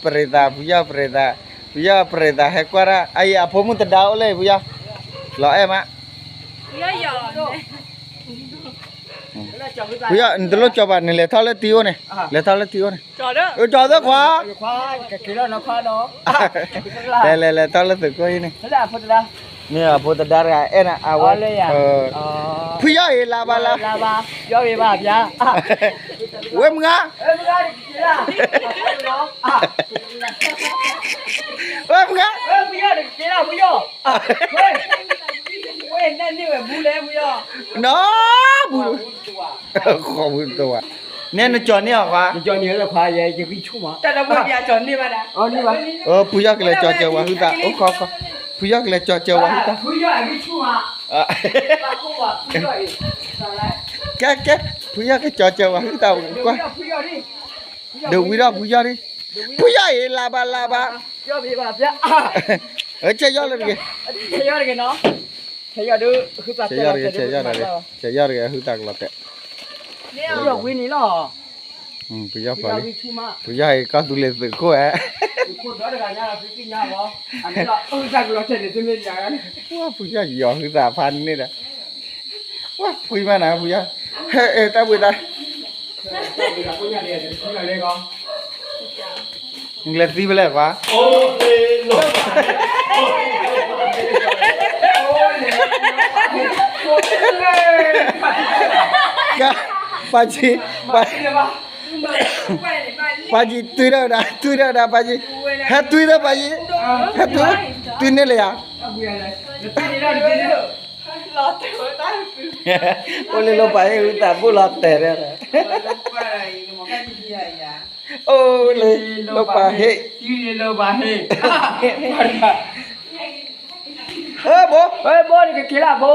ပရ့သး ဖုယီၢ်ပရ့သး ဖုယီၢ်ပရ့သး ဟဲကွၢ်တၢ် အအံၤ အဖိမုၣ်တဒါအိၣ်လၢအံၤ ဖုယီၢ် လီၤအဲၣ်မး ဖုယီၢ် နတလိၣ်ကၠီၤဘၣ် နလဲၤထီၣ်လၢတံၤအိၣ်န့ၣ် လဲၤထီၣ်လၢတံၤအိၣ်န့ၣ် ကၠီၤသၢခွါ လဲၤလဲၤလဲၤထီၣ်လၢသုးခိၣ်အံၤန့ၣ် မ့ၢ်အဖိတဒါတဂၤအဲၣ်နၤ အဝဲ ဖုယီၢ်အံၤ လါဘါလါ ဝဲမုၢ်ဂၤ ဝဲမုၢ်ဂၤ နီၢ်ဘူး ဃီဘူးတဝါ နဲနကၠီၤန့ၢ်အီၤခွါ ဖုယီၢ်ကလဲၤကၠီၤစၢၤဝဲဟုသး အိၣ်ခီခီ ဖုယီၢ်ကလဲၤကၠီၤစၢၤဝဲဟုသး အိၣ်ခီခီ ကဲကဲ ဖုယီၢ်ကကၠီၤစၢၤဝဲဟုသး ကွၢ် ဒုးဝံၤထီၣ်ဖုယီၢ်ဒံး ဖုယီၢ်အံၤ လါဘါလါဘါ ဆဲးယီၢ်လၢတဂ့ၤ ဆဲးယီၢ်တဂ့ၤ ဆဲးယီၢ်တဂ့ၤ ဆဲးယီၢ်တဂ့ၤ ဟုသးကလီၤတဲာ် ဖုယီၢ်ဝံၤန့ၣ်လီၤ ဖုယီၢ်ဖီလံ ဖုယီၢ်အံၤ ကီၢ်သူလ့ၤသုးခိၣ်ဧါ ဖုယီၢ်ယီၤဟုသးဖးန့ၣ်ဒီး ဝဲဖှံမးနၤ ဖုယီၢ် ဟဲ တၢ်ဘှံးတၢ် နကလဲၤသံဖဲလဲၣ်ကွၢ် ပၢ်ကံ ပၢ်ကံ ပၢ်ကံ တွံၢ်ဒၣ်ဝဲဒၣ် တွံၢ်ဒၣ်ဝဲဒၣ် ပၢ်ကံ ဟဲတွံၢ်သၢ ပၢ်ကံ ဟဲတွံၢ် တွံၢ်န့ၢ်လၢယၤ အိၣ်လၢလိၣ်ပာ်ဟ့ၣ် ဟုသးဘိၣ်လီၤတဲာ်ဒီး အိၣ်လၢလိၣ်ပာ်ဟ့ၣ် ဘိ ဘိ နကက့ၤလၢဘိ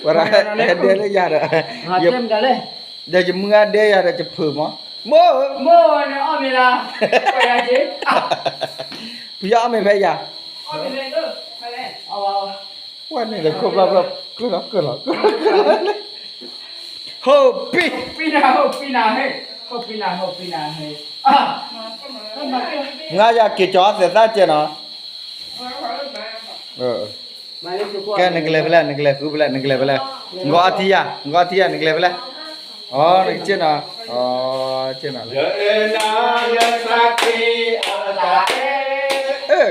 ဝဲဒၣ် ဟဲဒဲလၢယၤဒီး ဒီးယမုၢ်ဂၤဒဲယၤဒီးယဖုးမး မိၢ် မိၢ် နအီၣ်မ့ၤလၢ ဖုယီၢ်အီၣ်မ့ၤဖဲယၤ ဝဲန့ၣ်ဒီးခိၣ်ဘျီၣ်ဘျီၣ် ကြၢးလီၤ ကြၢးလီၤ ကြၢးလီၤ ဟိၣ်ပံၣ် ငါယၤက့ၤကၠီၤသဲးသၣ်ကဲနီၤ ကဲ နကလဲၤဖဲလဲၣ် နကလဲၤဃုဖဲလဲၣ် နကလဲၤဖဲလဲၣ် နကအီထံယၤ နကအီထံယၤ နကလဲၤဖဲလဲၣ် အီ နကစ့ၢ်နီၤ အီ စ့ၢ်နီၤ လၢစၢ်ခ့အတၢ်အဲၣ်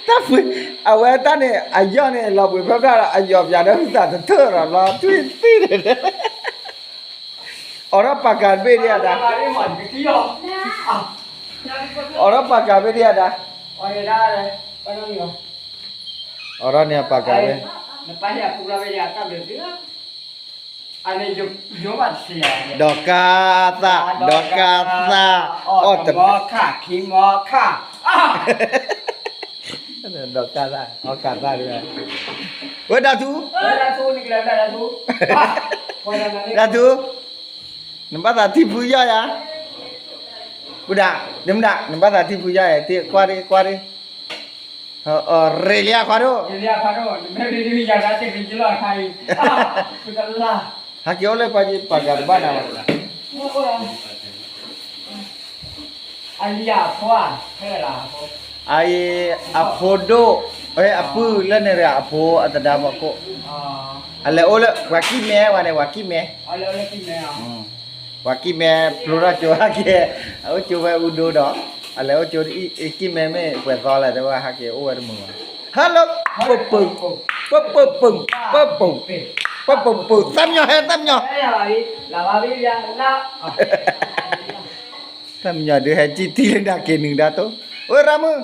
တၢ်ဖု အဝဲတၢ်န့ၣ် အယီၢ်န့ၣ် လီၤဘှံးဖျါဖျါဒီး အယီၢ်ပၠးဒီး ဟုသးတထၢၣ်ဒီး လီၤထွံၣ်သံၣ်ဒီး အိးထီၣ်ပာ်ကၤတဘ့ၣ်ဒံးအဒၣ် အိးထီၣ်ပာ်ကၤဘ့ၣ်ဒံးအဒၣ် အိးထီၣ်န့ၣ်ပာ်ကၤဘ့ၣ် ဒီးကါသၣ် ဒီးကါသၣ် အီၣ်တမီခါခံမီခါ ဒီးကါသၣ် အီၣ်ကါသၣ်ဒံး ဝဲဒၣ်ထူ ဒၣ်ထူ နဘၣ်သးထံၣ်ဖုယီၢ်ယၤ ဝဲဒၣ် နမဒၣ် နဘၣ်သးထံၣ်ဖုယီၢ်ယၤ ကွၢ်ဒံး ကွၢ်ဒံး ရ့လံခွါဒိၣ် ဟဲက့ၤအိၣ်လၢပှၤပာ်ကၤတဘၣ်နၤဘၣ် အအံၤ အဖိဒိၣ် အပုၢ်လၢန့ၣ်တဂၤ အဖိအသဒါမီၤခိၣ် အလဲၤအိၣ်လၢ ပှၤကံၢ်မဲဝဲန့ၣ် ပှၤကံၢ်မဲ ပှၤကံၢ်မဲဖျိထီၣ်ကၠိဟဲက့ၤ အအိၣ်ကၠိဝဲအူဒိဒီး အလဲၤအိၣ်ကၠိ ကံၢ်မဲမ့ၢ်ပှဲၤသီလဲၣ် တဲဝဲဟဲက့ၤ အိၣ်ဝဲတမုာ်ဘၣ် ဟဲလၢ ပပူၤ ပပူၤ ပပူၤ ပပူၤ သၣ်မညီၤဟဲ သၣ်မညီၤ သၣ်မညီၤဒုးဟဲကံၢ်ထံလၢဒၣ်က့ၤနုာ်ဒါတိၢ် အိၣ်ရၣ်မုၣ်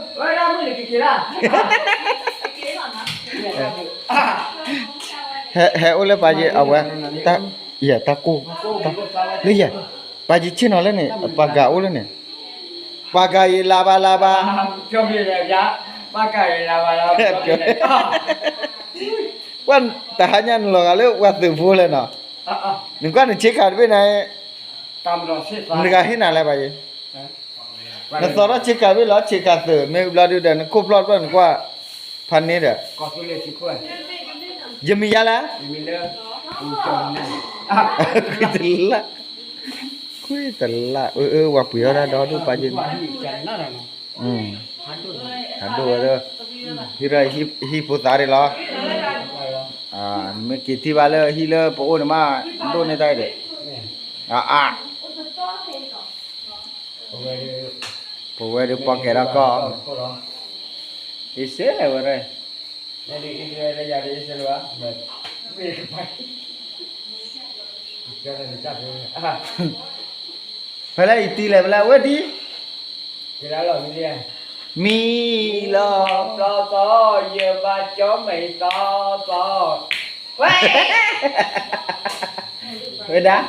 ဟဲအိၣ်လၢပှၤယံၤ အဝဲ တၢ် ယဲၢ်တၢ်ကိၢ် လၢယဲၢ် ပှၤယံၤဆ့ၣ်နီၤလၢန့ၣ် ပှၤဂၤအိၣ်လၢန့ၣ် ပှၤဂၤယံၤလါဘါလါဘါ ပှၤတဟါညါနလီၤဂာ်လၢပှၤသုးဖိလဲၣ်နီၤ နကွၢ်နဆ့ကၤတဘ့ၣ်န့ၣ် နတဂၤဟ့ၣ်နၤလဲၣ်ပှၤယံၤ နသီထီၣ်ဆ့ကၤတဘ့ၣ်လီၤ ဆ့ကၤသုး မ့ၢ်ဘျီဒုဒီး နခိၣ်ဖျီၣ်တဖျၢၣ်နကွၢ် ဖးန့ၣ်ဒီး ယမံၤယါလဲၣ် ခွံတလၢ်, ခွံတလၢ်, အၢ အၢ ဝၤပှ့ၤအီၣ်ဒၣ်ဒီဒိၣ်ပာ်က့ၤ, ဟးဒိၣ်ဝဲဒီး, ဟံၣ်ဒီးဟံၣ်ဖိသးဒ်လီၤ, မ့ၢ်က့ၤထံၣ်ဘၣ်လၢဟံၣ်လၢပအိၣ်န့ၣ်မး, ဒိၣ်န့ၢ်တၢ်အံၤဒီး, အ ပဝဲဒုးပီၣ်ကဲထီၣ်ကီၢ်, အ့စဲလဲၣ်ဝဲရဲ, ဖဲလဲၣ်အံၤတံၤလဲၣ် ဖဲလဲၣ်ဝဲဒံး, မံလီၤ, ဝဲဒၣ်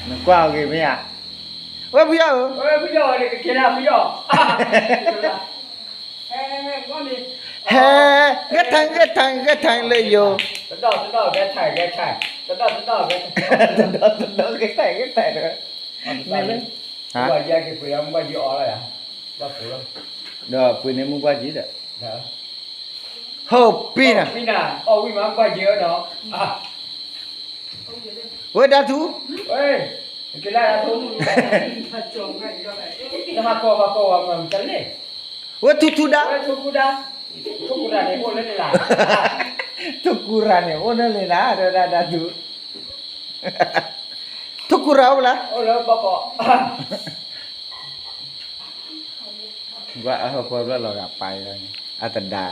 နကွၢ်အဂ့ၤမ့ၢ်ဧါ, ဝဲဖုယီၢ်ဧၢ, ဟဲ, ဂဲၤထၢၣ် ဂဲၤထၢၣ် ဂဲၤထၢၣ်လၢယိၤ, တဒီၣ်တဒီၣ် ဂဲၤထၢၣ် ဂဲၤထၢၣ်, တဒီၣ်တဒီၣ် ဂဲၤထၢၣ်, တဒီၣ်တဒီၣ် ဂဲၤထၢၣ် ဂဲၤထၢၣ်, မ့ၢ်လၢ, ဒီးပှ့ၤန့ၢ်မုၢ်ပှၢ်ကံၤဒီး, ဟိၣ်ပံနၤ, ဝဲဒၣ်ထူ, ဝဲထူထူဒါ, ထူကူရၤန့ၣ်အိၣ်န့ၣ်လံနၤ ဒီးဒၣ်ဒၣ်ထူ, ထူကူရၤအိၣ်လၢ ကွၢ်အဟၢဖၢဖျၢၣ်လီၤဂာ်ပာ်အံၤ, အတဒါ,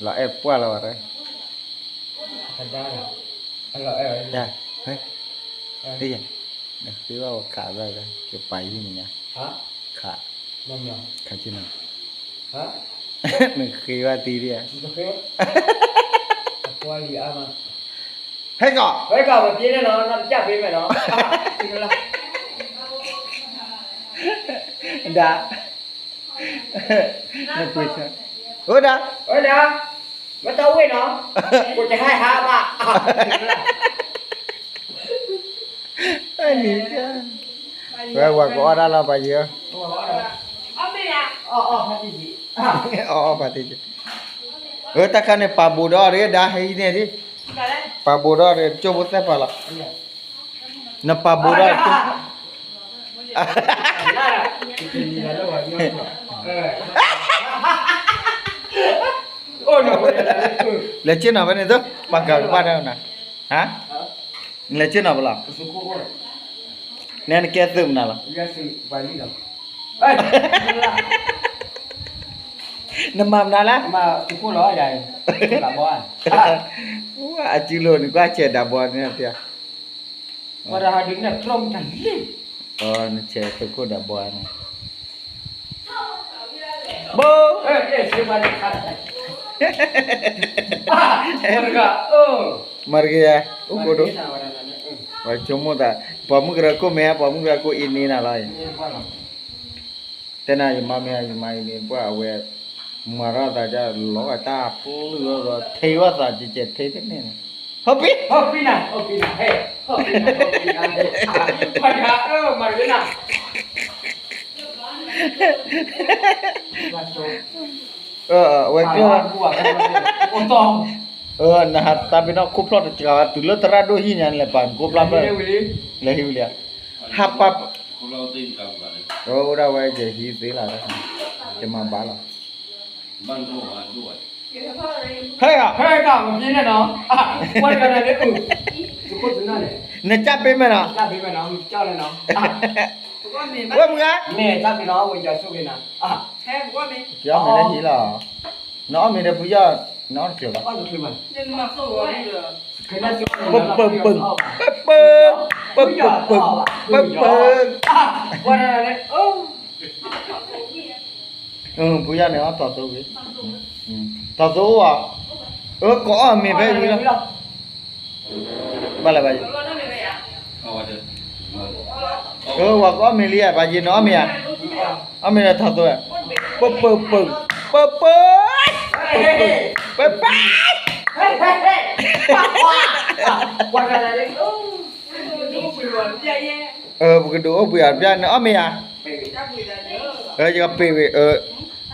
လီၤအဲၣ်ပှၢ်လီၤဝဲ, နဃ့ဘၣ်ဝဲခးဘၣ်ဝဲ, ကပာ်ယံၤန့ၣ်ညါ, ခး, ခးဆ့ၣ်နီၤ, နဃ့ဘၣ်တံၤဒံးဧါ, ဟဲကီး, ဒါ, နပှ့ၤဆၢ, ဝဲဒၣ်, ဝဲဒၣ်, မ့ၢ်တဝ့ၢ်နီၤ, ပကဟဲဟးဘၣ်, ဝဲဝၤကအီၣ်ဒၣ်လီၤပာ်ယံၤ, အီၣ်အီၣ်ဖးတံၢ်က့, အၢ တၢ်ခါန့ၣ် ပာ်ဘိးဒီးအီၤဒံး ဒါဟဲဟံးန့ၢ်ဒံး, ပာ်ဘိးဒီးအီၤဒံး ကၠိဖိသၢပၤလီၤ, နပာ်ဘိးဒီးအီၤဒံး, လဲၤဆ့ၣ်နီၤဖဲန့ၣ်သိး ပှၤကၤကဘၣ်တၢ်နၤ, ဟါ, နလဲၤဆ့ၣ်နီၤဖဲလီၤ, နဲနကဲသုးမနုၤလီၤ, နမၤမနုၤလဲၣ်, အစုလိၤန့ၣ် ကွၢ်ဆဲးဒၣ်ဘီန့ၣ်, နဆဲးသုးခိၣ်ဒၣ်ဘီန့ၣ်, ဘိ မၤတက့ၢ်, အိၣ်ကိဒိ, ပှၤဆိကမိၣ်သး, ပှၤမုၣ်ကရၢခိၣ်မ့ၢ်ဧါ, ပှၤမုၣ်ကရၢခိၣ်အံၤန့ၢ်နၤလီၤအံၤ, တဲနၤယမါမ့ၢ်ဧါ, ယမါအံၤန့ၣ် ပှၤအဝဲ မၤထီၣ်သးဒ်လီၤအတၢ်ပျုၢ်ဒီး ထဲးဘၣ်သးကဲကဲထဲးထဲးန့ၣ်, ဟီၣ်ပံ, ဟီၣ်ပံနၤ, ဟီၣ်ပံနၤ, ဟဲ, ဟီၣ်ပံနၤ, ဟီၣ်ပံနၤ, မၤတက့ၢ်နၤ အဝဲကျိၣ်, နဟးသးပ့ၤနီၣ်ခိၣ်ဖျီၣ်တစှၤဘၣ် တုၤလၢသရၣ်ဒိၣ်ဟံၣ်ညါန့ၣ် လဲၤပာ်နခိၣ်ဖျီၣ်ဖျီၣ်, လဲၤဟံးဝံၤလံဧါ, ဟးပာ်, အိၣ်ဒၣ်ဝဲ ယဟံးသ့လီၤ, ယမၤဘၣ်လီၤ, ဟဲဧါ, ဟဲဧါ, နကၢ်ပ့ၤမဲာ်နီၤ, ဝဲမုၢ်ဂၤ, က့ၤအီၣ်မ့ၤလၢဟံၣ်လီၤ, နအီၣ်မ့ၤဒီးဖုယီၢ်, နအီၣ်တချုးဘၣ်, ပပၢၢ်ပၢၢ်, ပပၢၢ်, ပပၢၢ်, ပပၢၢ်, ပပၢၢ်, ဖုယီၢ်န့ၣ် အီၣ်ထီၣ်သိဂ့ၤ, ထီၣ်သိအိၣ်ဧါ, အၢ ကအီၣ်မ့ၤဖဲဝံၤလီၤ, ဘၣ်လၢၤဘၣ်ယံၤ, အၢ ဝၤကအီၣ်မ့ၤလံဧါ, ဘၣ်ယံၤနအီၣ်မ့ၤဧါ, အီၣ်မ့ၤဒီးထီၣ်သိဧါ, ပပၢၢ်ပၢၢ်, ပပၢၢ်, ပပၢၢ်, အၢ ပကဒုးအိၣ်ဘှံးအီၤတပျၢ် နအီၣ်မ့ၤဧါ, အၢ ယကပ့ၤဝံၤ အၢ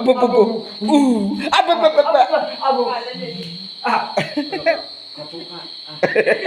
အဘိဘိဘိ, အူ, အဘဘဘဘ, အဘ, အ,